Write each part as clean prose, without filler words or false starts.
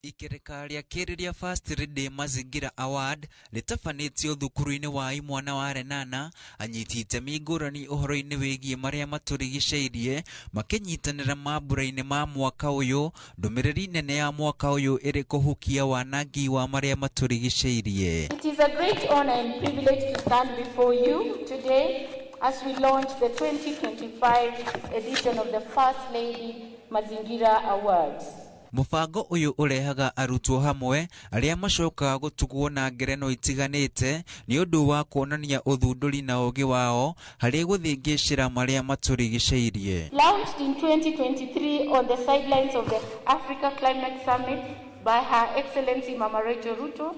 Ikereka rĩa kerĩ rĩa First Lady Mazingira Award rĩtabanĩtio thukuru-inĩ wa imwana wa Lenana, anyiti itemi ngũrani ũhoro-inĩ wĩgiĩ marĩa matũrigicĩirie makĩnyitanĩra mambura-inĩ ma mwaka ũyũ. Ndũmĩrĩri nene ya mwaka ũyũ ĩrĩ kũhukia wanangi wa marĩa matũrigicĩirie. It is a great honor and privilege to stand before you today as we launch the 2025 edition of the First Lady Mazingira Awards. Mũbango ũyũ ũrehaga arutwo hamwe arĩa macokaga gũtugwo na ngerenwa itiganĩte nĩ ũndũ wa kuonania ũthundũri na ũũgĩ wao harĩ gũthingĩcĩra marĩa matũrigicĩirie. Launched in 2023 on the sidelines of the Africa Climate Summit by Her Excellency Mama Rachel Ruto,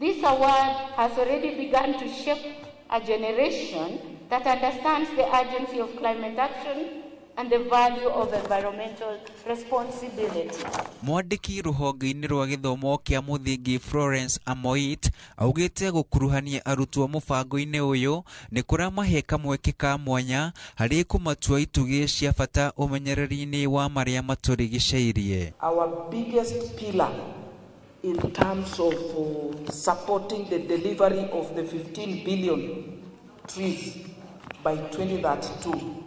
this award has already begun to shape a generation that understands the urgency of climate action and the value of environmental responsibility. Mwandĩki rũhonge-inĩ rwa gĩthomo kĩa mũthingi Florence Amoit augĩte gũkuruhania arutwo mũbango-inĩ ũyũ nĩ kũramahe kamweke ka mwanya harĩ kũmatua itugĩ cia bata ũmenyereri-inĩ wa marĩa matũrigicĩirie. Our biggest pillar in terms of supporting the delivery of the 15 billion trees by 2032,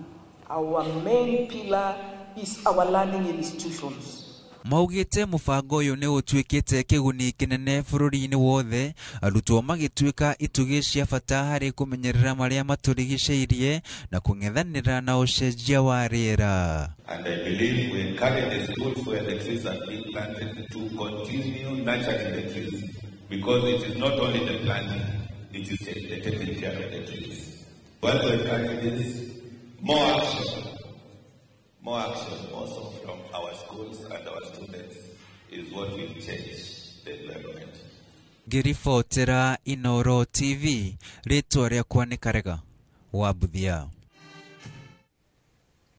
our main pillar is our learning institutions. Maugĩte mũbango ũyũ nĩ ũtuĩkĩte kĩguni kĩnene bũrũri-inĩ wothe, arutwo magĩtuĩka itugĩ cia bata harĩ kũmenyerera marĩa matũrigicĩirie na kũng'ethanĩra na ũcenjia wa rĩera. And I believe we encourage the schools where the trees are being planted to continue nurturing the trees, because it is not only the planting, it is the taking care of the trees. What we encourage is more action also from our schools and our students is what will change the environment. Ngĩribotera Inooro TV, rĩtwa rĩakwa nĩ Karega wa Mbuthia.